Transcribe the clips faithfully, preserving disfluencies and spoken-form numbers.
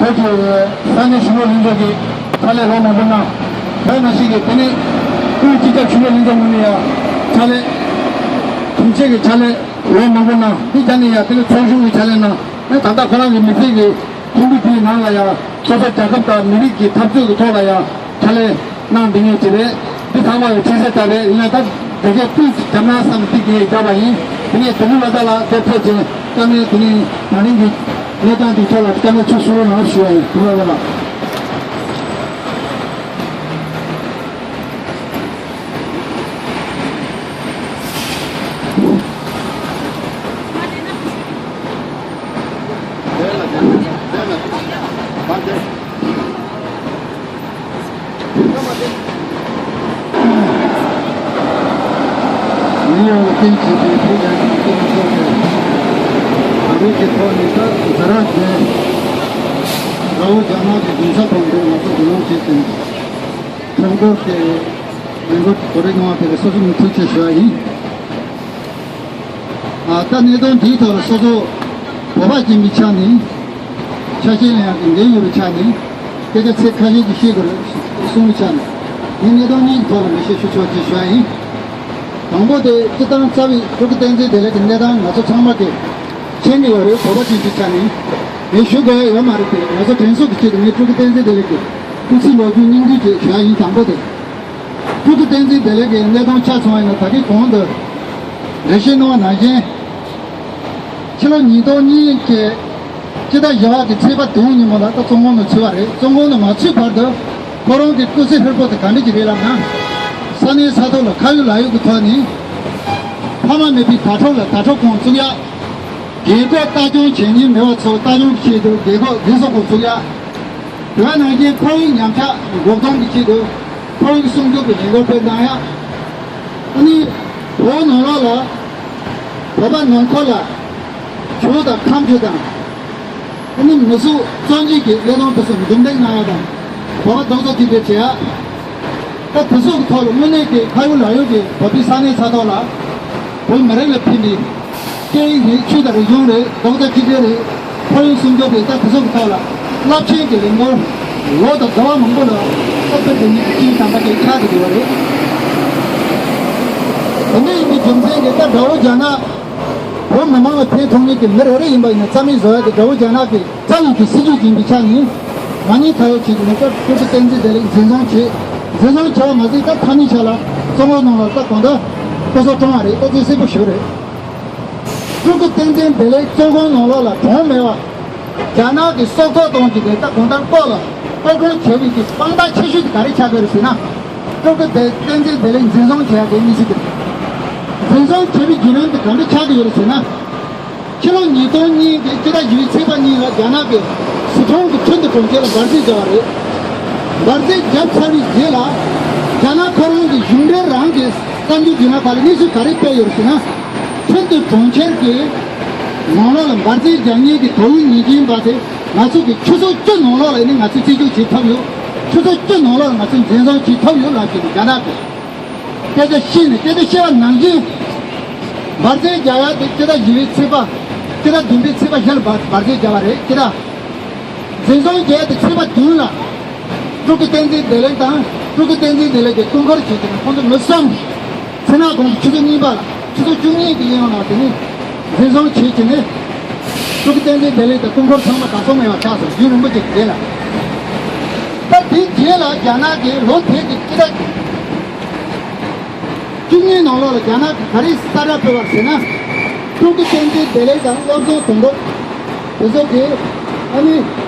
བོད་ཀྱི་ས་གནས་གཞོན་ནུ་ལྷན་ཚོགས་ཀྱི་ཕྱག་ལས་ལོ་མང་པོ་གནང་། དེ་ནང་བཞིན་གྱི་དེ་ནས་དབུས་སྤྱི་ཁྱབ་གཞོན་ནུ་ལྷན་ཚོགས་ངོས་ནས་ཡང་ཕྱག་ལས་དྲུང་ཆེ་གི་ཕྱག་ལས་ལོ་མང་པོ་གནང་། དེ་རྗེས་ནས་ཡང་དེ་ནས་ཚོགས་གཞོན་གྱི་ཕྱག་ལས་གནང་། ད་ལྟ་ཁོ་རང་གི་མི་ཚེ་གི་ཐུང་ཐུང་དེའི་ནང་ལ་ཡང་སོ་སོ་རྒྱལ་ཁབ་དང་མི་རིགས་ཀྱི་འཐབ་རྩོད་ཀྱི་ཐོག་ལ་ཡང་ཕྱག་ལས་གནང་བསྡད་མཁན་ཅིག་རེད། འདི་ཚང་མ་ལ་ཁྱད་གསོད་ལྟ་རེད། ཡིན་ན་ད་དེ་གའི་སྤུས་བརྒྱབ་ན་བསམ་ཏིག་གེ་བརྒྱབ་པ་ཡིན། དེ་ནས་དོ་ནུབ་ལ་ད་ལ་དེ་ཕེབས་ཀྱིན་བཀའ་མོལ་དེ་ནས་ད་རིང་གི་གནས་སྟངས་དེ་ཐོག་ལ་བཀའ་མོལ་ཚུར་གསུང་རོགས་གནང་ཞུ་བ་ཡིན། དོ་ནུབ་ལ་ལ། ཡིན་ཡང་ལ་རྟེན་བྱེད་པའི་བོད་རྒྱལ་ཁབ་སྐྱིད་སྡུག་སོགས་ཀྱི་ད་རེས་ཀྱི་ཐོག་ནས་ད་ཛ་དྲག་ཅན་དགྲ་བོ་རྒྱ་ནག་གི་གཞུང་ཚབ་དང་འབྲེལ་ང་ཚོ་བགྲོ་གླེང་བྱེད་ཀྱིན་ཁྲོམ་སྐོར་གྱི་ལས་འགུལ་གོ་སྒྲིག་གནང་བ་དེ་ལ་སོ་སོ་ནས་ཐུགས་རྗེ་ཆེ་ཞུ་བ་ཡིན། ཨ། ད་གནད་དོན་འདིའི་ཐོག་ལ་སོ་སོ་བོད་པ་ཡིན་པའི་ཆ་ནས་ཆ་ཤས་ལ་ཡང་འགན་ཡོད་པའི་ཆ་ནས་སྐད་ཆ་ཚིག་ཁ་ཤས་ཅིག་བཤད་དགོས་རེད་གསུངས་པའི་ཆ་ནས་ངས་གནད་དོན་གཉིས་ཀྱི་ཐོག་ལ་ངེས་ཤེས་ཞུ་ཆོག་ཅེས་ཞུ་བ་ཡིན། དང་པོ་དེ་སྤྱིར་བཏང་རྩ་བའི་སྤྲུལ་སྐུ་བསྟན་འཛིན་བདེ་ལེགས་ཀྱི་གནས་སྟངས་ང་ཚོ་ཚང་མ་དེ་མཁྱེན་གྱི་ཡོད་རེད། བོད་པ་ཡིན་པའི་ཆ་ནས་ངས་ཞུ་དགོས་ཡ་ཡོད་མ་རེད། དེ་ང་ཚོ་དྲན་གསོ་གི་ཆེད་དུ་ངས་སྤྲུལ་སྐུ་བསྟན་འཛིན་བདེ་ལེགས་ཀྱི་སྐུ་ཚེའི་ལོ་རྒྱུས་སྙིང་བསྡུས་ཅིག་ཞུ་ཡ་ཡིན། དང་པོ་དེ། སྤྲུལ་སྐུ་བསྟན་འཛིན་བདེ་ལེགས་ཀྱི་གནས་སྟངས་ཆ་མཚོན་པ་ཡིན་ན་ད་གིན་གོང་དུ་འགྲེལ་བཤད་གནང་བ་ནང་བཞིན། ཕྱི་ལོ་ཉིས་སྟོང་གཉིས་ཀྱི་སྤྱི་ཟླ་བཞི་པ་གི་ཚེས་པ་བདུན་ཉིན་མོ་ལ་ད་བཙོན་ཁང་ནང་ཚུད་པ་རེད། བཙོན་ཁང་ནང་མ་ཚུད་བར་དུ་ཁོ་རང་གི་སྐུ་ཚེ་ཧྲིལ་པོ་དེ་ག་འདྲ་ཅིག་རེད་ལབ་ན། ས་གནས་ས་ཐོག་ལ་ཁ་ཡོད་ལག་ཡོད་ཀྱི་ཐོག་ནས་ཕ་མ་མེད་པའི་དྭ་ཕྲུག་ལ་དྭ་ཕྲུག་ཁང་བཙུགས་ཡ། རྒས་འཁོགས་ལྟ་སྐྱོང་བྱེད་མཁན་མེད་པ་ཚོ་ལྟ་སྐྱོང་གི་ཆེད་དུ་རྒས་འཁོགས་རྒས་གསོ་ཁང་བཙུགས་ཡ། དེ་ནང་བཞིན་ཕ་ཡུལ་ཉམས་ཆག་འགོག་སྡོམ་གྱི་ཆེད་དུ་ཕ་ཡུལ་སྲུང་སྐྱོབ་ཀྱི་ལས་འགུལ་སྤེལ་གནང་ཡ། ཨ་ནི་བོད་ནང་ལོགས་ལ་བོད་པ་ནང་ཁུལ་ལ་ཇོ་བོ་དང་ཁམས་ཇོ་དང་ཨ་ནི་མི་གཟུགས་གཙོ་འགྱུར་གྱི་གནད་དོན་དེ་ཚོ་འདུམ་འགྲིག་གནང་ཡ་དང་བོད་པ་རྡོག་རྩ་གཅིག་སྒྲིལ་བྱེད་ཡ། ད་དེ་ཚོ་གི་ཐོག་ལ་དངོས་གནས་ཀྱི་ཁ་ཡོད་ལག་ཡོད་ཀྱི་བོད་པའི་ས་གནས་ས་ཐོག་ལ་བོད་མི་རིགས་ལ་ཕན་པའི་སྐད་ཡིག་རེད། ཆོས་དང་རིག་གཞུང་རེད། རྡོག་རྩ་གཅིག་སྒྲིལ་རེད། ཕ་ཡུལ་སྲུང་སྐྱོབ་རེད། ད་དེ་ཚོ་གི་ཐོག་ལ་རླབས་ཆེན་གྱི་ལས་འགུལ་ལོ་དང་ཟླ་བ་མང་པོ་ལ་ཨ་ཕ་དེ་ཉིད་ཀྱི་དཀྱིལ་དམ་པ་དེ་ཆགས་ཀྱི་ཡོད་རེད། དེ་འདྲ་ཡིན་པའི་རྒྱུ་མཚན་གྱིས་ད་དགྲ་བོ་རྒྱ་ནག་བོད་མི་མང་ལ་ཕན་ཐོགས་མཁན་གྱི་མི་རེ་རེ་ཡིན་པ་ཡིན་ན་རྩ་མེད་བཟོ་ཡ་དེ་དགྲ་བོ་རྒྱ་ནག་གི་རྩ་ཡི་གི་སྲིད་ཇུས་ཡིན་པའི་ཆ་ནས་མ་ཉེས་ཁ་གཡོགས་བྱེད་ཀྱི་མེད་སྐབས་སྤྲུལ་སྐུ་བསྟན་འཛིན་བདེ་ལེགས་འཛིན་བཟུང་བྱས། འཛིན་བཟུང་བྱས་པ་མ་ཟད་ད་ཐ་སྙད་ཆ་ལ་བཙོན་ཁང་ནང་ལ་ད་གང་ལྟར་སྐུ་སྲོག་བཀྲོངས་པ་རེད། ད་དེ་གསལ་པོ་ཞིག་རེད། སྤྲུལ་སྐུ་བསྟན་འཛིན་བདེ་ལེགས་བཙོན་ཁང་ནང་ལོགས་ལ་གྲོངས་མེད་པ། རྒྱ་ནག་གི་སྲོག་ཐོག་གཏོང་གི་རེད། ད་གང་ལྟར་ལྐོག་ལ་ལྐོག་གྲོངས་བྱས་པའི་གི་དཔང་རྟགས་ཆེ་ཤོས་དེ་ག་རེ་ཆགས་ཀྱི་རེད་ཟེར་ན། སྤྲུལ་སྐུ་བསྟན་འཛིན་བདེ་ལེགས་འཛིན་བཟུང་བྱས་པའི་གནས་ཚུལ་དེ་རེད། འཛིན་བཟུང་བྱས་པའི་བརྒྱུད་རིམ་དེ་ག་འདྲ་ཆགས་ཀྱི་ཡོད་རེད་ཟེར་ན། ཕྱི་ལོ་ཉིས་སྟོང་གཉིས་ཀྱི་སྤྱི་ཟླ་བཞི་པའི་ཚེས་པ་གཉིས་ལ་རྒྱ་ནག་གིས་ཟི་ཁྲོན་གྱི་ཁྲིན་ཏུའུ་གྲོང་ཁྱེར་ལ་འབར་རྫས་བརྒྱབ་པ་རེད། འབར་རྫས་བརྒྱབ་ཚར་བའི་རྗེས་ལ་རྒྱ་ནག་ཁོ་རང་གི་གཞུང་འབྲེལ་རང་གི་གསར་འགྱུར་བརྒྱུད་ལམ་ཁག་ལ་གནས་ཚུལ་ག་རེ་སྤེལ་ཡོད་ཟེར་ན། ཁྲིན་ཏུའུ་གྲོང་ཁྱེར་གྱི་ནང་ལོགས་ལ་འབར་རྫས་རྒྱག་མཁན་གྱི་དོགས་ཡོད་ཉེས་ཅན་པ་དེ་ང་ཚོ་གི་ཆུ་ཚོད་བཅུ་ནང་ལོགས་ལ་ནི་ང་ཚོས་རྩད་གཅོད་བྱེད་ཐུབ་ཡོད། ཆུ་ཚོད་བཅུ་ནང་ལོགས་ལ་ང་ཚོས་འཛིན་བཟུང་བྱེད་ཐུབ་ཡོད་ལབ་ཀྱི་འདུག་རྒྱ་ནག་གིས། སྐད་ཆ་བཤད་ནས་སྐད་ཆ་བཤད་པ་ནང་བཞིན། འབར་རྫས་རྒྱག་ཡ་དེ་སྤྱི་ཟླ་བཞི་པའི་ཚེས་པ། སྤྱི་ཟླ་བདུན་པའི་ཚེས་པ་བཞི་ལ་འབར་འབར་རྫས་བརྒྱབ་པ་རེད། སྤྱི་ཟླ། འཛིན་བཟུང་བྱས་ཏེ་ཚེས་པ་བདུན་ལ། སྤྲུལ་སྐུ་བསྟན་འཛིན་བདེ་ལེགས་དང་སྤྲུལ་སྐུ་བསྟན་འཛིན་བདེ་ལེགས་ཀྱི་སྐུ་འཁོར་བྱས་ཏེ་ཁོང་ཚོ་མི་གསུམ། མཚན་ནག་དགོང་དྲོ་ཆུ་ཚོད་གཉིས་པ་ལ་ཆུ་ཚོད་བཅུ་གཉིས་ཀྱི་གཡས་གཡོན་ལ་དེ་ནས་འཛིན་བཟུང་བྱས་ཀྱི་ནས། སྤྲུལ་སྐུ་བསྟན་འཛིན་བདེ་ལེགས་དང་སྐུ་འཁོར་ཚང་མ་གར་སོང་མེད་པ་ཆགས་སོང་། རྒྱུན་རིང་པོ་ཅིག་རྗེས་ལ། ད་དེའི་རྗེས་ལ་རྒྱ་ནག་གིས་ལོ་དེ་གི་སྤྱི་ཟླ་བཅུ་གཉིས་ནང་ལོགས་ལ་རྒྱ་ནག་གིས་ག་རེ་གསལ་བསྒྲགས་སྤེལ་བ་ཟེར་ན། སྤྲུལ་སྐུ་བསྟན་འཛིན་བདེ་ལེགས་དང་བློ་བཟང་དོན་གྲུབ། དེ་ཚོ་གིས་ཨ་ནི་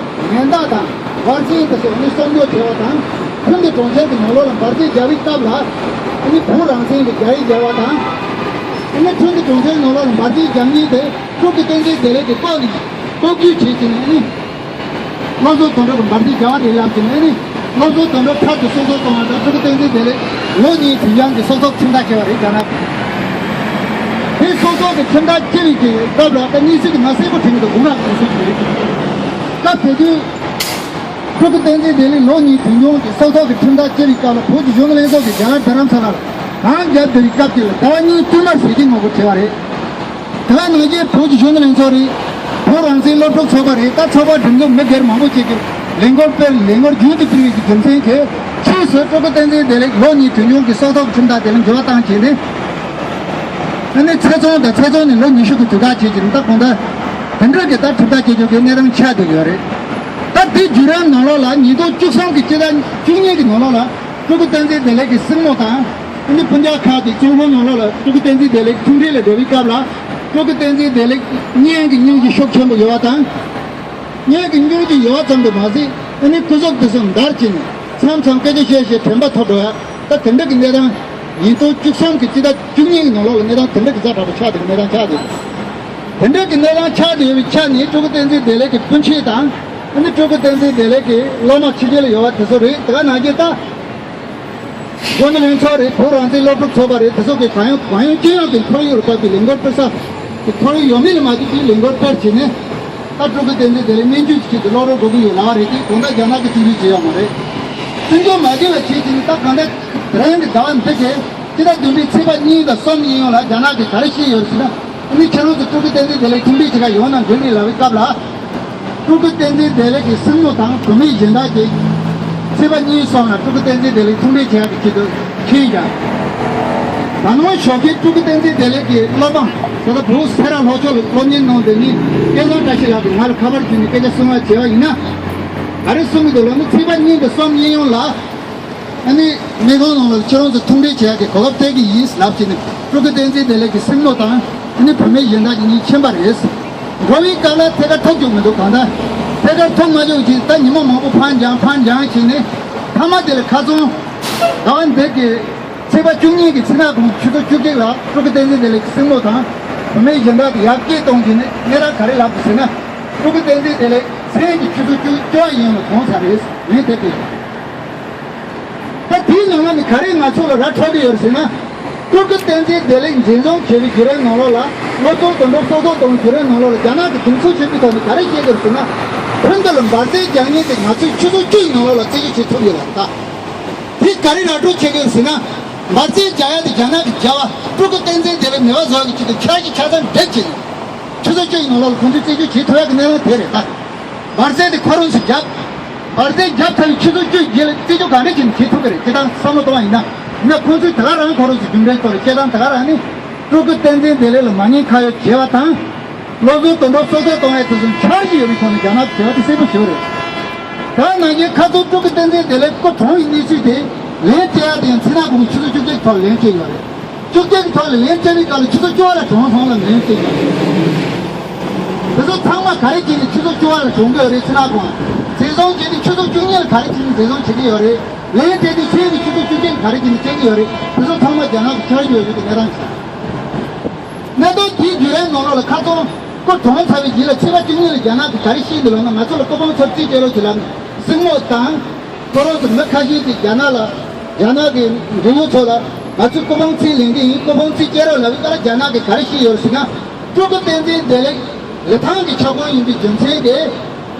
ཉེན་བརྡ་དང་འབར་རྫས་དེ་ཚོ་ཨ་ནི་གསོག་འཇོག་བྱས་པ་དང་། ཁྲིན་ཏུའུ་གྲོང་ཁྱེར་གྱི་ནང་ལོགས་ལ་འབར་རྫས་རྒྱག་པའི་སྐབས་ལ་ཨ་ནི་བོད་རང་བཙན་གྱི་རྒྱ་ཡིག་བརྒྱབ་པ་དང་། ཨ་ནི་ཁྲིན་ཏུའུ་གྲོང་ཁྱེར་ནང་ལོགས་ལ་འབར་རྫས་རྒྱག་མཁན་དེ་སྤྲུལ་སྐུ་བསྟན་འཛིན་བདེ་ལེགས་ཀྱི་ལྐོག་ནས་ལྐོག་ཇུས་བྱས་བྱས་ནས་ཨ་ནི་བློ་བཟང་དོན་གྲུབ་ཀྱི་འབར་རྫས་རྒྱག་པ་རེད་ལབ་ཀྱི་ནས་ཨ་ནི། བློ་བཟང་དོན་གྲུབ་ཕྲག་ཏུ་སྲོག་ཐོག་གཏོང་བ་དང་སྤྲུལ་སྐུ་བསྟན་འཛིན་བདེ་ལེགས་ལོ་གཉིས་དུས་འགྱངས་ཀྱི་སྲོག་ཐོག་ཁྲིམས་ཐག་བཅད་པ་རེད་རྒྱ་ནག་གིས། དེ་སྲོག་ཐོག་གི་ཁྲིམས་ཐག་བཅད་པའི་གི་སྐབས་ལ་ད་གནས་ཚུལ་གྱི་མ་གསལ་པོ་དྲན་གྱི་འདུག་དགུང་རབས་གོང་ས་གི་རེད། སྐབས་དེ་དུས་སྤྲུལ་སྐུ་བསྟན་འཛིན་བདེ་ལེགས་ལོ་གཉིས་དུས་འགྱངས་ཀྱི་སྲོག་ཐོག་གི་ཁྲིམས་ཐག་བཅད་པའི་སྐབས་ལ་བོད་ཀྱི་གཞོན་ནུ་ལྷན་ཚོགས་ཀྱིས་རྒྱ་གར་རྡ་རམ་ས་ལར་གངས་རྒྱབ་བསྡད་པའི་སྐབས་དེ་ལ་ཟླ་བ་གཉིས་བསྟུད་མར་ཟས་བཅད་ངོ་རྒོལ་བྱས་པ་རེད། དེ་ག་ནང་བཞིན་བོད་ཀྱི་གཞོན་ནུ་ལྷན་ཚོགས་རེད། བོད་རང་བཙན་སློབ་ཕྲུག་ཚོགས་པ་རེད། ད་ཚོགས་པ་སྒྲིག་འཛུགས་མི་སྒེར་མང་པོ་ཅིག་གིས་ལས་འགུལ་སྤེལ། ལས་འགུལ་རྒྱུན་དུ་སྤེལ་བའི་རྒྱུ་མཚན་གྱིས་ཕྱིས་སུ་སྤྲུལ་སྐུ་བསྟན་འཛིན་བདེ་ལེགས་ལོ་གཉིས་དོན་ཆུང་གི་སྲོག་ཐོག་གི་ཁྲིམས་ཐག་དེ་ལ་འགྱུར་བ་བཏང་བྱས་ནས། ཨ་ནི་ཚེ་བཙོན་དང་། ཚེ་བཙོན་ནས་ལོ་ཉི་ཤུ་གི་དུས་བཀག་བྱས་ཀྱི་རེད། ད་གང་ལྟར་དེ་འདྲ་གི་ད་ཁྲིམས་ཐག་བཅད་རྒྱུ་གི་གནས་སྟངས་ཆགས་བསྡད་ཡོད་རེད། ད་དེ་བརྒྱུད་རིམ་ནང་ལོགས་ལ་ཉིས་སྟོང་བཅུ་གསུམ་གི་སྤྱི་ཟླ་བཅུ་གཉིས་ཀྱི་ནང་ལོགས་ལ་སྤྲུལ་སྐུ་བསྟན་འཛིན་བདེ་ལེགས་ཀྱི་སྲིང་མོ་དང་། ཨ་ནི་སྤུན་ཀྱག་ཁག་ཅིག་བཙོན་ཁང་ནང་ལོགས་ལ་སྤྲུལ་སྐུ་བསྟན་འཛིན་བདེ་ལེགས་ཐུག་འཕྲད་ལ་འགྲོ་བའི་སྐབས་ལ། སྤྲུལ་སྐུ་བསྟན་འཛིན་བདེ་ལེགས་གཉེན་གྱི་སྙིང་རྗེ་ཤུགས་ཆེན་པོ་ཡོད་པ་དང་། གཉེན་གྱི་སྙིང་རྗེ་ཡོད་པ་ཙམ་དུ་མ་ཟད། ཨ་ནི་སྐུ་གཟུགས་དེ་ཚོ་འདར་བྱས་ནས་མཚམས་མཚམས་སྐད་ཆ་བཤད་བཤད་དྲན་པ་ཐོར་འགྲོ་ཡ། ད་དེ་འདྲ་གི་གནས་སྟངས་ཉིས་སྟོང་བཅུ་གསུམ་གི་སྤྱི་ཟླ་བཅུ་གཉིས་ཀྱི་ནང་ལོགས་ལ་གནས་སྟངས་དེ་འདྲ་གི་ཛ་དྲག་པོ་ཆགས་བསྡད་པའི་གནས་སྟངས་ཆགས་བསྡད་ཡོད། དེ་འདྲ་གི་གནས་སྟངས་ཆགས་བསྡད་ཡོད་པའི་ཆ་ནས་སྤྲུལ་སྐུ་བསྟན་འཛིན་བདེ་ལེགས་ཀྱི་སྤུན་མཆེད་དང་། ཨ་ནི་སྤྲུལ་སྐུ་བསྟན་འཛིན་བདེ་ལེགས་ཀྱི་སློབ་མ་ཕྱི་རྒྱལ་ལ་ཡོད་པ་དེ་ཚོ་རེད། དེ་ག་ནང་བཞིན་ད། བོད་མི་ལྷན་ཚོགས་རེད། བོད་རང་བཙན་སློབ་ཕྲུག་ཚོགས་པ་རེད། དེ་ཚོ་གིས་གང་ཡོང་གང་ཡོང་ཅི་ཡོང་གི་ཁོར་ཡུག་ལ་བབས་པའི་ལས་འགུལ་སྤེལ་ས་གི་ཁོར་ཡུག་ཡོད་མེད་ལ་མ་ལྟོས་པའི་ལས་འགུལ་སྤེལ་བྱས་ནས། ད་སྤྲུལ་སྐུ་བསྟན་འཛིན་བདེ་ལེགས་སྨན་བཅོས་ཀྱི་ཆེད་དུ་སློབ་རོགས་དགོས་ཀྱི་ཡོད་ལབ་པ་རེད་དེ། དགོངས་དག་རྒྱ་ནག་གིས་བརྩི་འཇོག་བྱས་ཡོད་མ་རེད། བརྩི་འཇོག་མ་བྱས་པ་བྱས་བྱས་ནས། ད་གང་ལྟར་དེ་རིང་གི་ཟླ་བ་འདི་གའི་སྤྱི་ཟླ་བདུན་པའི་ཚེས་པ་གཉིས་དང་གསུམ་གཉིས་ཡོང་ལ་རྒྱ་ནག་གིས་ག་རེ་བཤད་ཡོད་ཟེར་ན། ཨ་ནི་ཁྱེད་རང་ཚོ་སྤྲུལ་སྐུ་བསྟན་འཛིན་བདེ་ལེགས་ཐུག་འཕྲད་བྱེད་ག་ཡོང་ན་འགྲིག་རེད་ལབ་པའི་སྐབས་ལ། སྤྲུལ་སྐུ་བསྟན་འཛིན་བདེ་ལེགས་ཀྱི་སྲིང་མོ་དང་བུད་མེད་གཞན་དག་གིས་ཚེས་པ་གཉིས་སོང་ན་སྤྲུལ་སྐུ་བསྟན་འཛིན་བདེ་ལེགས་ཐུག་འཕྲད་བྱེད་ཡག་གི་ཆེད་དུ་ཕྱིན་ཀྱང་། ད་ནངས་ཞོགས་ཀས་སྤྲུལ་སྐུ་བསྟན་འཛིན་བདེ་ལེགས་ཀྱི་སློབ་མ་ད་ལྟ་བོད་སེ་ར་ལྷོ་ཕྱོགས་ལ་སློབ་གཉེར་གནང་བསྡད་མཁན་སྐལ་བཟང་བཀྲ་ཤིས་ལགས་ཀྱིས་ང་ལ་ཁ་པར་བརྒྱུད་ནས་སྐད་ཆ་གསུང་བ་བྱས་པ་ཡིན་ན། ག་རེ་གསུང་གི་འདུག་ལབ་ན། ཚེས་པ་གཉིས་དང་གསུམ་གཉིས་ཡོང་ལ། ཨ་ནི་སྨན་ཁང་ནང་ལ་ཁྱེད་རང་ཚོ་ཐུག་འཕྲད་བྱེད་ཡག་གི་གོ་སྐབས་སྟེར་གི་ཡིན་ལབ་བྱས་ནས་སྤྲུལ་སྐུ་བསྟན་འཛིན་བདེ་ལེགས་ཀྱི་སྲིང་མོ་དང་། ཨ་ནི་བུད་མེད་གཞན་དག་གཉིས་ཕྱིན་པ་རེད། འགྲོ་བའི་སྐབས་ལ་ཐད་ཀར་ཐུག་བཅུག་མི་འདུག་གང་ལྟར་ཐད་ཀར་ཐུག་མ་བཅུག་ཅིག་ད་ཉི་མ་མང་པོ་ཕར་འགྱངས་ཕར་འགྱངས་བྱས་ནས། མཐའ་མ་དེ་ལ་ཁ་སང་ཟླ་བ་འདི་གི་ཚེས་པ་བཅུ་གཉིས་ཀྱི་ཕྱི་ཟླ་གོང་ཆུ་ཚོད་བཅུ་གཅིག་ལ་སྤྲུལ་སྐུ་བསྟན་འཛིན་བདེ་ལེགས་ཀྱི་སྲིང་མོ་དང་བུད་མེད་གཞན་དག་གིས་ཡར་སྐད་གཏོང་བྱས་ནས་གནས་སྟངས་ག་རེ་ལབ་འདུག་ཟེར་ན། སྤྲུལ་སྐུ་བསྟན་འཛིན་བདེ་ལེགས་མཚན་གྱི་ཆུ་ཚོད་བཅུ་བཅུ་བ་ཡིན་ལ་གྲོངས་ཚར་རེད། ལན་དེ་སྤྲད་ཡོད། ད་དེའི་ནང་ལ་ནི་ག་རེ་ང་ཚོ་ལ་ར་འཕྲོད་ཀྱི་ཡོད་ཟེར་ན། སྤྲུལ་སྐུ་བསྟན་འཛིན་བདེ་ལེགས་འཛིན་བཟུང་བྱས་པའི་བརྒྱུད་རིམ་ནང་ལོགས་ལ། སློབ་གཙོ་དོན་གྲུབ་སྲོག་ཐོག་གཏོང་བའི་བརྒྱུད་རིམ་ནང་ལོགས་ལ་རྒྱ་ནག་གི་གདེང་ཚོད་ཆེན་པོའི་ཐོག་ནས་ག་རེ་བཤད་ཀྱི་ཡོད་ཟེར་ན། ཁོང་ཚོ་ལ་འབར་རྫས་རྒྱག་མཁན་དེ་ང་ཚོས་ཆུ་ཚོད་བཅུ་ཡི་ནང་ལོགས་ལ་རྩད་གཅོད་བྱེད་ཐུབ་ཡོད་ལ། ད་དེ་ག་རེ་ར་སྤྲོད་བྱེད་ཀྱི་ཡོད་ཟེར་ན། འབར་རྫས་རྒྱག་ཡ་དེ་རྒྱ་ནག་གིས་བརྒྱབ་པ། སྤྲུལ་སྐུ་བསྟན་འཛིན་བདེ་ལེགས་མེད་པ་བཟོ་ཡ་གི་ཆེད་དུ་འཆར་གཞི་ཆ་ཚང་འགྲེལ་བྱས་ནས། ཆུ་ཚོད་བཅུ་ཡི་ནང་ལོགས་ལ་ཁོང་ཚོས་རྩད་གཅོད་བྱེད་ཐུབ་ཡ་གི་གནས་སྟངས་དེ་རེད་ད། འབར་རྫས་དེ་ཁོ་རང་ཚོས་བརྒྱབ། འབར་རྫས་བརྒྱབ་ཚར་བའི་ཆུ་ཚོད་བཅུ་རྗེས་ལ་རྩད་གཅོད་ག་འདྲ་བྱས་ནས་བྱེད་ཐུབ་ཀྱི་རེད། སྤྱིར་བཏང་བསམ་བློ་གཏོང་བ་ཡིན་ན། ཡིན་ན་ཁོང་ཚོས་ད་ག་རང་ཁོ་རང་ཚོའི་རྒྱུ་འབྲས་ཐོག་ལ་སྤྱིར་བཏང་ད་ག་རང་ནི། སྤྲུལ་སྐུ་བསྟན་འཛིན་བདེ་ལེགས་ལ་མ་ཉེས་ཁ་གཡོགས་བྱས་པ་དང་། སློབ་གསོའི་དོན་དུ་སྲོག་ཐོག་གཏོང་ཡས་དེ་ཚོ་འཆར་གཞི་ཡོད་པའི་ཐོག་ནས་རྒྱ་ནག་གིས་བྱས་པ་དེ་གསལ་པོ་ཞེ་པོ་རེད། ད་ནང་བཞིན་ཁ་སང་སྤྲུལ་སྐུ་བསྟན་འཛིན་བདེ་ལེགས་སྐུ་གྲོངས་པའི་གནས་ཚུལ་དེ་ལན་སྤྲད་ཡ་དེ་ཡང་ཚེ་ན་དགོང་ཆུ་ཚོད་བཅུ་གཅིག་ཐོག་ལན་སྤྲད་ཡོད་རེད། བཅུ་གཅིག་གི་ཐོག་ལ་ལན་སྤྲད་པའི་སྐབས་ལ་ཆུ་ཚོད་བཅུ་པ་ལ་གྲོངས་སོང་ལ་ལན་སྤྲད་ཀྱང་། དེ་ཚོ་ཚང་མ་ག་རེ་བྱས་ནས་ཆུ་ཚོད་བཅུ་པ་ལ་གྲོངས་ཀྱི་ཡོད་རེད། ཚེ་ན་དགོང་འཛིན་བཟུང་བྱས་ཏེ་ཆུ་ཚོད་བཅུ་གཉིས་ལ་ག་རེ་བྱས་ནས་འཛིན་བཟུང་བྱེད་ཀྱི་ཡོད་རེད། ལན་སྤྲད་དུས་ཚེས་ཀྱི་ཆུ་ཚོད་བཅུ་གཅིག་ལ་ག་རེ་བྱས་ནས་སྤྲད་ཀྱི་ཡོད་རེད། དེ་ཚོ་ཚང་མ་རྒྱ་ནག་གི་འཆར་གཞི་ཡོད་རྒྱུ་གི་གནས་སྟངས་ཤིག་རེད། གནད་དོན་དེའི་བརྒྱུད་རིམ་ནང་ལོགས་ལ་ཁ་སང་སྐུ་གྲོངས་ཚར་བའི་རྗེས་ལ་ཚེས་པ་བཅུ་གཉིས་ལ་རྒྱ་ནག་གིས་ག་རེ་བཤད་འདུག་ལབ་ན། ང་ཚོ་ལ་སྐུ་ཕུང་ཚོར་རྩིས་སྤྲད་རོགས་བྱེད་ལབ་ནས་སྲིང་མོ་དང་། ཁོ་རང་ཚོ་མི་ཁ་ཤས་ཀྱིས་རྒྱ་ནག་ལ། རྒྱ་ནག་གི་འབྲེལ་ཡོད་ཚོ་ལ་ང་ཚོས་སྐུ་ཕུང་རྩིས་ལེན་གྱི་ཡིན། སྐུ་ཕུང་རྩིས་སྤྲད་རོགས་ལབ་པའི་སྐབས་ལ་རྒྱ་ནག་གིས་ག་རེ་བཤད་ཡོད་ཟེར་ན། སྤྲུལ་སྐུ་བསྟན་འཛིན་བདེ་ལེགས་ལི་ཐང་གི་ཁྱབ་ཁོངས་ཡིན་པའི་རྒྱུ་མཚན་གྱིས།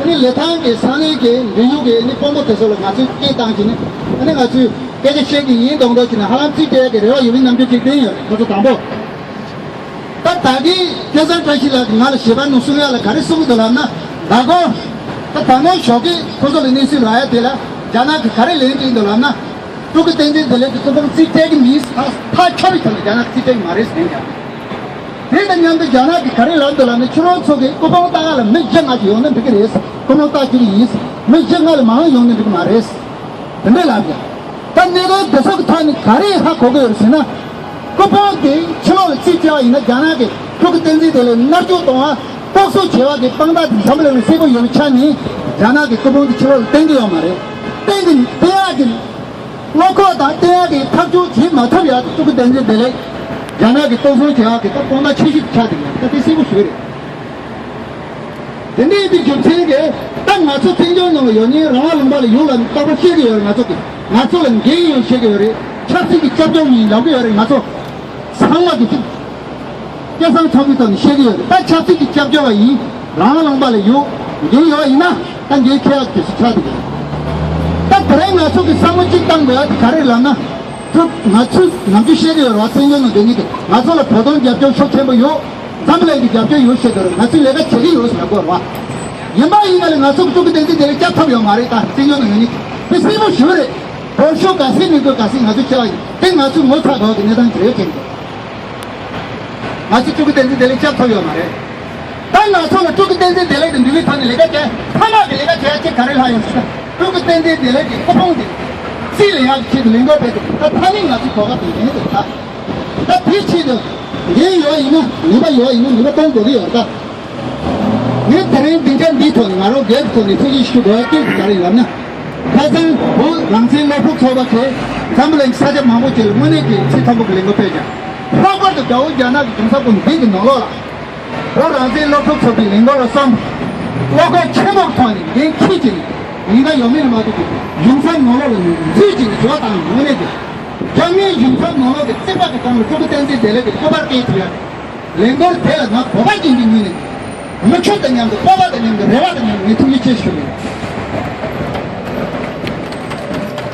ཨ་ནི་ལི་ཐང་གི་ས་གནས་ཀྱི་འབྲེལ་ཡོད་ཀྱི་ཨ་ནི་དཔོན་པོ་དེ་ཚོ་ལ་ང་ཚོས་སྐད་བཏང་བྱས་ནས། ཨ་ནི་ང་ཚོས་སྐད་ཆ་བཤད་ཀྱི་ཡིན་མདོག་མདོག་བྱས་ནས་ཧ་ལམ་རྩིས་སྤྲད་ཡག་གི་རེ་བ་ཡོད་པའི་རྣམ་འགྱུར་ཅིག་བསྟན་ཡོད་རེད། ཁོ་ཚོ་དང་པོ། ད་ད་གིན་སྐལ་བཟང་བཀྲ་ཤིས་ལགས་ཀྱིས་ང་ལ་ཞལ་པར་ནང་གསུང་ཡག་ལ་ག་རེ་གསུང་གི་འདུག་ལབ་ན། ད་གོ། ད་ད་ནངས་ཞོགས་ཀས་ཁོ་ཚོ་ལ་གནས་ཚུལ་རག་ཡ་དེ་ལ་རྒྱ་ནག་གིས་ག་རེ་ལན་སྤྲད་འདུག་ལབ་ན། སྤྲུལ་སྐུ་བསྟན་འཛིན་བདེ་ལེགས་ཀྱི་སྐུ་ཕུང་རྩིས་སྤྲད་ཀྱི་མིན། ཐག་ཐག་ཆོད་པའི་ཐོག་ནས་རྒྱ་ནག་གིས་རྩིས་སྤྲད་ཀྱི་མ་རེད་ཟེར་ཀྱང་། དེ་དང་མཉམ་དུ་རྒྱ་ནག་གིས་ག་རེ་ལབ་འདུག་ལབ་ན། ཁྱོད་རང་ཚོ་གིས་སྐུ་ཕུང་བཏང་ཡག་ལ་མི་བཞི་ལྔ་ཞིག་ཡོང་ན་འགྲིག་གི་རེད། སྐུ་ཕུང་བཏང་བཅུག་གི་ཡིན། མི་བཞི་ལྔ་ལས་མང་ཡོང་ན་འགྲིག་གི་མ་རེད། དེ་འདྲ་ལབ་ཀྱང་། ད་གནད་དོན་དེ་ཚོ་གི་ཐོག་ནས་ག་རེ་ཧ་གོ་གི་ཡོད་ཟེར་ན། སྐུ་ཕུང་དེ་ཕྱི་ལོགས་ལ་རྩིས་སྤྲད་པ་ཡིན་ན། རྒྱ་ནག་གིས་སྤྲུལ་སྐུ་བསྟན་འཛིན་བདེ་ལེགས་མནར་གཅོད་གཏོང་བ། ལྐོག་གསོད་བྱེད་པ་གི་དཔང་རྟགས་དེ་འཛོམས་ལ་གསལ་པོ་ཡོད་པའི་ཆ་ནས། རྒྱ་ནག་གིས་སྐུ་ཕུང་དེ་ཕྱི་ལོགས་ལ་བཏོན་གྱི་ཡོད་མ་རེད། བཏོན་གྱི་བཏོན་ཡག་གི་བློ་ཁོག་དང་བཏོན་ཡག་གི་ཐག་གཅོད་བྱེད་མ་ཐུབ་ཡག་སྤྲུལ་སྐུ་བསྟན་འཛིན་བདེ་ལེགས་རྒྱ་ནག་གིས་གཏོར་བཟུང་བྱེད་ཡག་གི་ད་དཔང་རྟགས་ཆེ་ཤོས་ཆགས་བསྡད་ཡོད། ད་དེ་གསལ་པོ་ཞིག་རེད། དེ་འདྲ་ཡིན་པའི་རྒྱུ་མཚན་གྱིས་ད་ང་ཚོ་བཙན་བྱོལ་ནང་ལ་ཡོད་མཁན་རང་དབང་ལུང་པ་ལ་ཡོད་ལབ་ནས་རྟག་པར་བཤད་ཀྱི་ཡོད་རེད། ང་ཚོ་གིས་ང་ཚོ་ལ་འགན་ཡོད་བཤད་ཀྱི་ཡོད་རེད། ཆབ་སྲིད་ཀྱི་སྐྱབས་བཅོལ་ཡིན་ལབ་ཀྱི་ཡོད་རེད། ང་ཚོ་ཚང་མ་གིས་ཅིག་སྐད་གསང་མཚམས་ཀྱི་ཐོག་ནས་བཤད་ཀྱི་ཡོད་རེད། ད་ཆབ་སྲིད་ཀྱི་སྐྱབས་བཅོལ་བ་ཡིན། རང་དབང་ལུང་པ་ལ་ཡོད། འགན་ཡོད་ཡིན་ན་ད་འགན་འཁྱེར་ཡག་དུས་སུ་ཆགས་འདུག་ད་དེ་རིང་ང་ཚོ་གིས་བསམ་བློ་གཅིག་བཏང་དགོས་ཡག་དེ་ག་རེ་ལབ་ན། ང་ཚོས་ནམ་རྒྱུན་བཤད་ཀྱི་ཡོད་རེད་བ། བཙན་བྱོལ་ནང་སྡོད་མཁན་གྱིས་ང་ཚོ་ལ་བོད་དོན་རྒྱབ་སྐྱོར་ཤུགས་ཆེན་པོ་ཡོད། འཛམ་བུ་གླིང་གི་རྒྱབ་སྐྱོར་ཡོད་ཤེས་དོར་ང་ཚོས་ལས་ཀ་བྱེད་ཀྱི་ཡོད་ཟེར་ལབ་དགོས་རེད་བ། ཡིན་པ་ཡིན་ན་ལས་ང་ཚོ་གི་ཀྲུང་གོ་བསྟན་འཛིན་བདེ་ལེགས་སྐྱབས་ཐུབ་ཡོད་མ་རེད། ད་སྲིད་སྐྱོང་དང་ཡོད་ནི་དཔེ་སྲིད་པོ་ཞུ་རེད། འོ་ཤོག་ག་སྲིད་མི་དགོས་ག་སྲིད་ང་ཚོ་ཆེ་བ་ཡིན་དེ་ང་ཚོས་ངོ་ཚ་དགོས་ཀྱི་གནས་སྟངས་དེ་རེད་དྲན་གྱི། ང་ཚོས་ཀྲུང་གོ་བསྟན་འཛིན་བདེ་ལེགས་སྐྱབས་ཐུབ་ཡོད་མ་རེད། ད་ང་ཚོ་ལ་ཀྲུང་གོ་བསྟན་འཛིན་བདེ་ལེགས་དང་འབྲེལ་བའི་ཐོག་ནས་ལས་ཀ་བྱས་ཐ་མག་གི་ལས་ཀ་བྱས་ཅིག་ག་རེ་ལྷག་ཡོང་ཟེར་ན་ཀྲུང་གོ་བསྟན་འཛིན་བདེ་ལེགས་ཀྱི་སྐུ་ཕུང་དེ་རྩིས་ལེན་ཡག་གི་ཆེད་དུ་ལས་འགུལ་སྤེལ་ཏེ་ད་ཐ་མིག་ང་ཚོའི་གོ་སྐབས་དེ་ཡིན་ཟེར་ད། ད་དེའི་ཆེད་དུ་འགན་ཡོད་ཡིན་ན་ནུས་པ་ཡོད་ཡིན་ན་ནུས་པ་གཏོང་དགོས་ཀྱི་ཡོད་ད། ངས་དེ་རིང་སྡིངས་ཆ་འདིའི་ཐོག་ནས་ང་རང་སྒེར་གྱི་ཐོག་ནས་ཐུགས་རྗེ་ཆེ་ཞུ་དགོས་ཡ་སྐད་ཆ་ག་རེ་ཡོད་ལབ་ན། ཁ་སང་བོད་རང་བཙན་སློབ་ཕྲུག་ཚོགས་པ་ཚོས་འཛམ་བུ་གླིང་གི་ས་ཆ་མང་པོ་ཅིག་ལ་དངོས་གནས་ཀྱི་ཚད་མཐོན་པོ་གི་ལས་འགུལ་སྤེལ་ཀྱང་། ལྷག་པར་དུ་དགྲ་བོ་རྒྱ་ནག་གི་གཞུང་ས་ཁོངས་འདི་གི་ནང་ལོགས་ལ། བོད་རང་བཙན་སློབ་ཕྲུག་ཚོགས་པའི་ལས་འགུལ་ལ་བསམ། བློ་ཁོག་ཆེན་པོ་ཐོག་ནས་འགན་འཁྱེར་བྱས་ནས་ཉེན་ཁ་ཡོད་མེད་ལ་མ་ལྟོས་པའི་གཞུང་ས་ནང་ལོགས་ལ་འཛུལ་བྱས་ནས་འབྱོར་བཏང་ཡོང་གནས་དེ། རྒྱ་མིའི་གཞུང་ས་ནང་ལོགས་ཀྱི་རྩིག་པ་གི་སྒང་ལ་ཀྲུང་གོ་བསྟན་འཛིན་བདེ་ལེགས་ཀྱི་སྐུ་པར་བཀལ་ཐུབ་ཡ། ལས་འགུལ་དེ་ལ་ང་བོད་པ་ཡིན་པའི་ངོས་ནས་མི་ཁྱོད་དང་མཉམ་དུ་སྤོབས་པ་དང་མཉམ་དུ་རེ་བ་དང་མཉམ་དུ་ངས་ཐུགས་རྗེ་ཆེ་ཞུ་གི་ཡིན།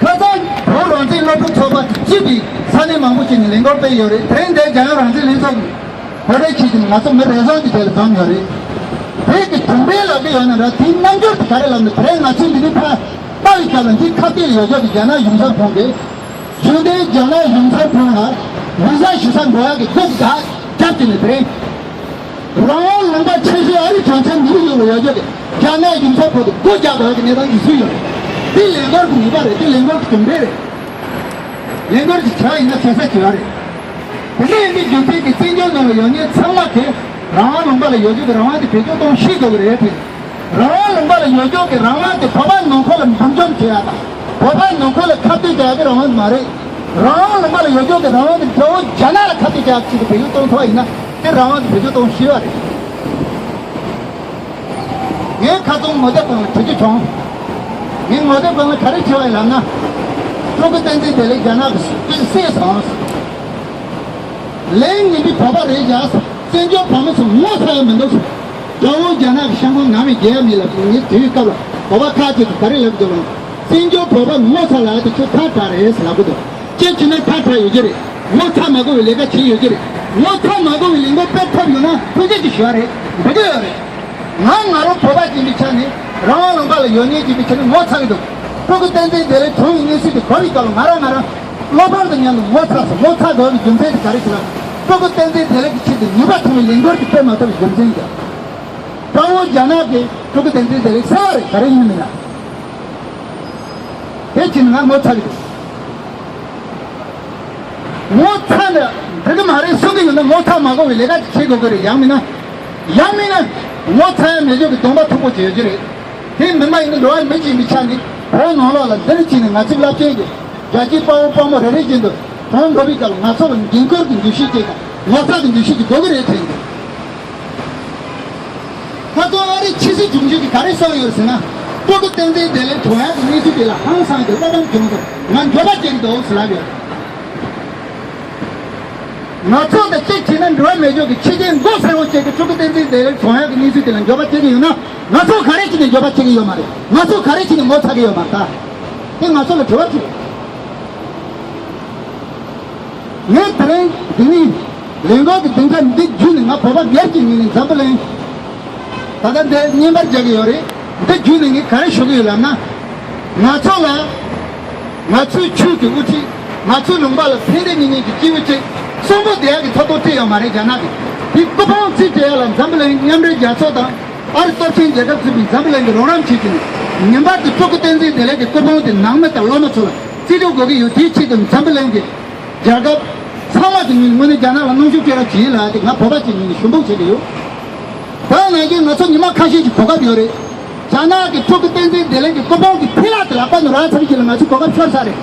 ཁ་སང་བོད་རང་བཙན་སློབ་ཕྲུག་ཚོགས་པ་སྤྱི་པའི་ས་གནས་མང་པོ་ཞིག་ནས་ལས་འགུལ་སྤེལ་ཡོད་རེད། དེ་རིང་འདིར་རྒྱལ་ཡོངས་རང་བཙན་ལྷན་ཚོགས་ཀྱི་གོ་སྒྲིག་བྱས་ཏེ་ང་ཚོ་མི་རེ་ཟུང་གི་དེ་ལ་འཛོམས་ཡོད་རེད། བོད་ཀྱི་གྲུབ་འབྲས་ལབ་ཀྱི་ཡོད་ན་འདྲ་དེའི་རྣམ་འགྱུར་དེ་ག་རེ་ལབ་ན་དེ་རིང་ང་ཚོའི་འདི་ནས་ཕར་ལྟ་བའི་སྐབས་ལ་འདི་ཁ་གཏད་ཡོད་ཆོག་གི་རྒྱ་ནག་གཞུང་ཚབ་ཁང་གིས། གཞུང་འབྲེལ་རྒྱ་ནག་གཞུང་ཚབ་ཁང་ལ་ཝི་ཟ་ཞུ་ས་འགྲོ་ཡག་གི་སྒུག་བཞག་རྒྱབ་ཀྱི་ནས་དེ་རིང་། རང་དབང་ལུང་པ་ཆེ་ཤོས་ཨ་རི་གྲོང་ཁྱེར་ནིའུ་ཡོག་ལ་ཡོད་ཆོག་གི་རྒྱ་ནག་གཞུང་ཚབ་ཁང་དུ་སྒོ་རྒྱག་དགོས་ཡག་གི་གནས་སྟངས་ཤིག་བཟོས་ཡོད་རེད། འདི་ལས་འགུལ་གྱི་ནུས་པ་རེད། འདི་ལས་འགུལ་གྱི་གྲུབ་འབྲས་རེད། ལས་འགུལ་གྱི་བྱ་བ་ཡིན་ན་བྱེད་ས་བྱེད་པ་རེད། དེ་འདྲ་ཡིན་དུས་རྒྱུ་མཚན་གྱིས་བཙན་བྱོལ་ནང་ལ་ཡོད་མཁན་ཚང་མ་གིས་རང་དབང་ལུང་པ་ལ་ཡོད་རྒྱུ་གི་རང་དབང་དེ་བེད་སྤྱོད་གཏོང་ཤེས་དགོས་ཀྱི་རེད་དེ། རང་དབང་ལུང་པ་ལ་ཡོད་རྒྱུ་གི་རང་དབང་དེ་བོད་པ་ནང་ཁུལ་ལ་འདུ་འཛོམས་བྱེད་ཡག་དང་། བོད་པ་ནང་ཁུལ་ལ་ཁ་གཏད་བྱེད་ཡག་གི་རང་དབང་མ་རེད། རང་དབང་ལུང་པ་ལ་ཡོད་རྒྱུ་གི་རང་དབང་དེ་དགྲ་བོ་རྒྱ་ནག་ལ་ཁ་གཏད་བྱེད་ཡག་ཆེད་དུ་བེད་སྤྱོད་གཏོང་ཐུབ་པ་ཡིན་ན་དེ་རང་དབང་དེ་བེད་སྤྱོད་གཏོང་ཤེས་པ་རེད། ངས་ཁ་སང་ངོ་དེབ་སྒང་ལ་བྲིས་རྒྱུ་བྱུང་། ངས་ངོ་དེབ་སྒང་ལ་ག་རེ་བྲིས་པ་ཡིན་ལབ་ན། ཀྲུང་གོ་བསྟན་འཛིན་བདེ་ལེགས་རྒྱ་ནག་གི་སྲིད་སྲིད་སོང་། ལན་ངན་པའི་བོད་པ་རེད་བཞག་བཙན་བྱོལ་བོད་མི་ཚོ་ངོ་ཚ་ཡ་མི་འདུག་དགྲ་བོ་རྒྱ་ནག་གི་ཤང་ཀང་ནང་མི་རྒྱལ་ཡ་མི་ལ་ངས་དེའི་སྐབས་ལ་བོད་པ་ཁག་ཅིག་གིས་ག་རེ་ལབ་འདུག་ལབ་ན། བཙན་བྱོལ་བོད་པ་ངོ་ཚ་ལ་དེ་ཁྱོད་ཐག་དྲག་རེད་ཟེར་ལབ་གི་འདུག་ཅེས་བྱས་ན་ཐག་དྲག་ཡོད་ཀྱི་རེད། ངོ་ཚ་མ་དགོས་པའི་ལས་ཀ་བྱེད་ཡོད་ཀྱི་རེད། ངོ་ཚ་མ་དགོས་པའི་ལས་འགུལ་སྤེལ་ཐུབ་ཡོད་ན་ཐུགས་རྗེ་ཆེ་ཞུ་བ་རེད། འགྲིག་གི་ཡོད་རེད། ང་ང་རང་བོད་པ་ཅིག་ཡིན་པའི་ཆ་ནས་རང་དབང་ལུང་པ་ལ་ཡོད་མཁན་ཅིག་ཡིན་པའི་ཆ་ནས་ངོ་ཚ་གི་འདུག་ཀྲུང་གོ་བསྟན་འཛིན་བདེ་ལེགས་བྱུང་བའི་གནས་ཚུལ་དེ་གོ་བའི་སྐབས་ལ་ང་རང་ང་རང་བློ་ཕམ་དང་མཉམ་དུ་ངོ་ཚ་སོང་། ངོ་ཚ་དགོས་པའི་རྒྱུ་མཚན་དེ་ག་རེ་ཞིག་ལ། ཀྲུང་གོ་བསྟན་འཛིན་བདེ་ལེགས་ཀྱི་ཆེད་དུ་ནུས་པ་ཐོན་པའི་ལས་འགུལ་དེ་སྤེལ་མ་ཐུབ་པའི་རྒྱུ་མཚན་གྱིས། དགྲ་བོ་རྒྱ་ནག་གིས་ཀྲུང་གོ་བསྟན་འཛིན་བདེ་ལེགས་བསད་པ་རེད། ག་རེ་ཡིན་མིན་ན། དེ་བྱས་ན་ང་ངོ་ཚ་གི་འདུག་ངོ་ཚ་ན་འགྲིག་གི་མ་རེད་གསུང་གི་ཡོད་ན་ངོ་ཚ་མ་དགོས་པའི་ལས་ཀ་ཅིག་བྱེད་དགོས་ཀྱི་རེད། ཡང་མིན་ན། ཡང་མིན་ན། ངོ་ཚ་ཡ་མེད་ཆོག་གི་གདོང་པ་མཐུག་པོ་བྱེད་ཡོད་ཀྱི་རེད། དེ་མིན་པ་ཡིན་ན་འགྲོ་བ་མི་གཅིག་མི་ཆགས་ནི་བོད་ནང་ལོགས་ལ་འདིར་ཕྱིན་ནས་ང་ཚོའི་རླབས་ཆེན་གྱི་རྒྱལ་གཅེས་དཔའ་བོ་དཔའ་མོ་རེ་རེ་བཞིན་དུ་གྲོངས་འགྲོ་བའི་སྐབས་ང་ཚོ་ལ་འགན་ཁུར་གྱི་འདུ་ཤེས་ཅིག་དང་ངོ་ཚ་གི་འདུ་ཤེས་ཅིག་དགོས་ཀྱི་རེད་དྲན་གྱི། ཁ་སང་ཨ་རིའི་ཕྱི་སྲིད་དྲུང་ཆེ་གིས་ག་རེ་གསུངས་ཡོད་ཟེར་ན། ཀྲུང་གོ་བསྟན་འཛིན་བདེ་ལེགས་གྲོངས་ཡག་གི་གནས་ཚུལ་དེ་ལ་ཧང་སངས་ཏེ་བློ་ཕམ་བྱུང་སོང་། ང་འགྱོད་པ་སྐྱེ་གི་འདུག་ཟེར་ལབ་ཡོད། ང་ཚོ་དང་གཅིག་བྱས་ན་འགྲོ་བ་མེད་ཕྱོགས་ཀྱི་ཕྱི་རྒྱལ་མགོ་སེར་པོ་ཅིག་གིས་ཀྲུང་གོ་བསྟན་འཛིན་བདེ་ལེགས་གྲོངས་ཡག་གི་གནས་ཚུལ་དེ་ལ་འགྱོད་པ་སྐྱེ་གི་ཡོད་ན། ང་ཚོ་ག་རེ་བྱས་ནས་འགྱོད་པ་སྐྱེ་གི་ཡོད་མ་རེད། ང་ཚོ་ག་རེ་བྱས་ནས་ངོ་ཚ་གི་ཡོད་མ་རེད། ད་དེ་ང་ཚོ་ལ་དྲི་བ་དྲིས། ངས་དེ་རིང་འདི་ནས་ལས་འགུལ་གྱི་སྡིངས་ཆ་འདི་བརྒྱུད་ནས་ང་བོད་པ་སྒེར་གྱི་ངོས་ནས་འཛམ་བུ་གླིང་། ད་ལྟ་འདི་བརྙན་པར་རྒྱག་གི་ཡོད་རེད། འདི་བརྒྱུད་ནས་ངས་ག་རེ་ཞུ་གི་ཡོད་ལབ་ན། ང་ཚོ་ལ། ང་ཚོའི་ཆོས་ཀྱི་དབུ་ཁྲིད། ང་ཚོའི་ལུང་པ་ལ་ཕན་བདེ་གཉིས་མཉམ་གྱི་སྐྱེས་བུ་གཅིག་གསོན་པོ་བསྡད་ཡག་གི་ཐོབ་ཐང་སྤྲད་ཡོད་མ་རེད་རྒྱ་ནག་གིས། དེ་སྐུ་ཕུང་རྩིས་སྤྲད་ཡག་ལ་འཛམ་བུ་གླིང་མཉམ་འབྲེལ་རྒྱལ་ཚོགས་དང་ཨ་རི་སྟོབས་ཆེན་རྒྱལ་ཁབ་ཚུད་པའི་འཛམ་བུ་གླིང་གིས་རོགས་རམ་བྱེད་ཀྱི་ཡོད། ངེས་པར་དུ་ཀྲུང་གོ་བསྟན་འཛིན་བདེ་ལེགས་ཀྱི་སྐུ་ཕུང་དེ་ནང་མི་དང་སློབ་མ་ཚོ་ལ་རྩིས་སྤྲོད་དགོས་ཀྱི་ཡོད། དེའི་ཆེད་དུ་འཛམ་བུ་གླིང་གི་རྒྱལ་ཁབ་ཚང་མ་གི་ངོས་ནས་དངོས་གནས་རྒྱ་ནག་ལ་གནོན་ཤུགས་སྤྲད་རོགས་བྱེད་ལབ་ཡག་དེ་ང་བོད་པ་ཅིག་ངོས་ནས་ཞུ་འབོད་བྱེད་ཀྱི་ཡོད། ད་ནང་བཞིན་ང་ཚོ་ཉི་མ་ཁ་ཤས་ཀྱི་གོ་སྐབས་ཡོད་རེད། རྒྱ་ནག་གིས་ཀྲུང་གོ་བསྟན་འཛིན་བདེ་ལེགས་ཀྱི་སྐུ་ཕུང་གི་ཐིག་ལག་དེ་ལག་པ་ནས་རག་ཚར་གྱི་ལ་ང་ཚོའི་གོ་སྐབས་ཤོར་ཚར་རེད།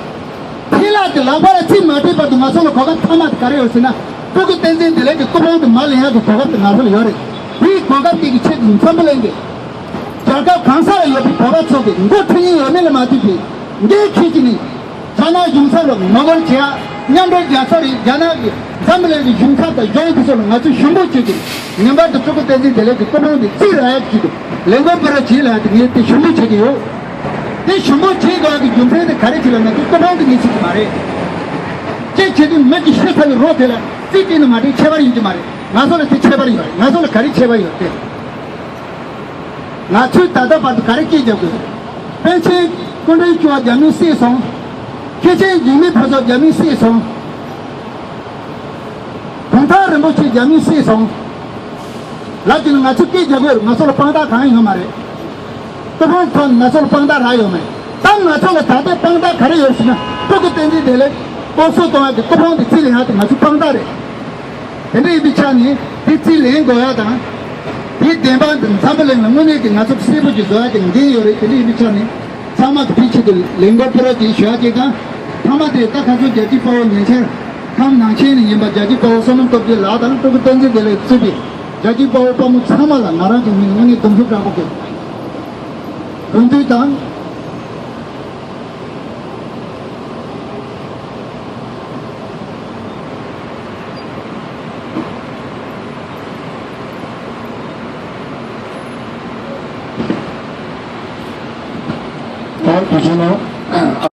ཐིག་ལག་དེ་ལག་པ་ལ་རྩིས་མ་སྤྲད་བར་དུ་ང་ཚོ་ལ་གོ་སྐབས་མཐའ་མ་དེ་ག་རེ་ཡོད་ཟེར་ན། ཀྲུང་གོ་བསྟན་འཛིན་བདེ་ལེགས་ཀྱི་སྐུ་ཕུང་དེ་མར་ལེན་ཡག་གི་གོ་སྐབས་དེ་ང་ཚོ་ལ་ཡོད་རེད། དེའི་གོ་སྐབས་དེ་གི་ཆེད་དུ་འཛམ་བུ་གླིང་གི་རྒྱལ་ཁབ་གང་ས་ལ་ཡོད་པའི་བོད་པ་ཚོ་གིས་མགོ་ཁྲིད་མཁན་ཡོད་མེད་ལ་མ་ལྟོས་པའི་འགན་འཁྱེར་གྱི་ནི། རྒྱ་ནག་གཞུང་ཚབ་ལ་ངོ་རྒོལ་བྱེད་ཡག་མཉམ་འབྲེལ་རྒྱལ་ཚོགས་རེད། རྒྱ་ནག་གི་འཛམ་བུ་གླིང་གི་གཞུང་ཚབ་དང་གཞུང་དེ་ཚོ་ལ་ང་ཚོས་ཞུ་འབོད་བྱེད་ཀྱི་རེད། ངེས་པར་དུ་ཀྲུང་གོ་བསྟན་འཛིན་བདེ་ལེགས་ཀྱི་སྐུ་ཕུང་དེ་རྩིས་རག་ཡག་ཆེད་དུ་ལས་འགུལ་སྤེལ་རོགས་བྱེད་ལབ་ཡག་དེ་ངས་དེ་ཞུ་འབོད་བྱེད་ཀྱི་ཡོད། དེ་ཞུ་འབོད་བྱེད་དགོས་ཀྱི་རྒྱུ་མཚན་དེ་ག་རེ་བྱེད་ལབ་ན། དེ་སྐུ་ཕུང་དེ་ངས་བརྩི་གི་མ་རེད། ཅེས་བྱེད་དུས་མི་གཅིག་ཤི་ཚར་བའི་རོ་དེ་ལ་རྩིས་སྤྲད་ན་མ་འགྲིག་ཁྱད་པར་ཡོང་གི་མ་རེད། ང་ཚོ་ལ་དེ་ཁྱད་པར་ཡོད་རེད། ང་ཚོ་ལ་ག་རེ་ཁྱད་པར་ཡོད་དེ། ང་ཚོས་ད་ལྟ་བར་དུ་ག་རེ་སྐད་རྒྱབ་དགོས། པཎ་ཆེན་སྐུ་ཕྲེང་བཅུ་བ་རྒྱ་མིས་བསད་སོང་། མཁན་ཆེན་འཇིགས་མེད་ཕུན་ཚོགས་རྒྱ་མིས་བསད་སོང་། གུང་ཐང་རིན་པོ་ཆེ་རྒྱ་མིས་བསད་སོང་། ལབ་ཀྱི་ནི་ང་ཚོས་སྐད་རྒྱག་དགོས་རེད། ང་ཚོ་ལ་དཔང་རྟགས་གང་ཡང་ཡོད་མ་རེད། ཀུན་སློང་ཐོག་ནས་ང་ཚོ་ལ་དཔང་རྟགས་རག་ཡོད་མེད། ད་ང་ཚོ་ལ་ད་ལྟ་དཔང་རྟགས་ག་རེ་ཡོད་ཟེར་ན། སྤྲུལ་སྐུ་བསྟན་འཛིན་བདེ་ལེགས་སློབ་གསོ་གཏོང་ཡག་གི་ཀུན་སློང་དེ་རྩིས་ལེན་ཡག་དེ་ང་ཚོའི་དཔང་རྟགས་རེད། དེ་འདྲ་ཡིན་པའི་ཆ་ནས་དེ་རྩིས་ལེན་དགོས་ཡག་དང་། དེའི་བདེན་དཔང་དེ་འཛམ་བུ་གླིང་ལ་དངོས་གནས་ཀྱི་ང་ཚོ་གསལ་པོ་ཅིག་བཟོ་ཡག་གི་འགན་ཡོད་རེད། དེ་འདྲ་ཡིན་པའི་ཆ་ནས་ཚང་མ་གི་དེའི་ཆེད་དུ་ལས་འགུལ་སྤེལ་རོགས་ཅིག་ཞུ་ཡག་ཅིག་དང་། ཐ་མ་དེ་ད་ཁ་སང་རྒྱལ་གཅེས་དཔའ་བོ་ཉེ་ཆར་ཁམས་ནང་ཆེན་ནས་ཡིན་པ་རྒྱལ་གཅེས་དཔའ་བོ་བསོད་ནམས་སྟོབས་རྒྱལ་ལགས་དང་སྤྲུལ་སྐུ་བསྟན་འཛིན་བདེ་ལེགས་གཙོས་པའི་རྒྱལ་གཅེས་དཔའ་བོ་དཔའ་མོ་ཚང་མ་ལ་ང་རང་གི་ངོས་ནས་དངོས་གནས་གདུང་ཤུགས་དྲག་པོ་དགོས། གུས་འདུད་དང་། ད་དུ་ཆེན་ནོ།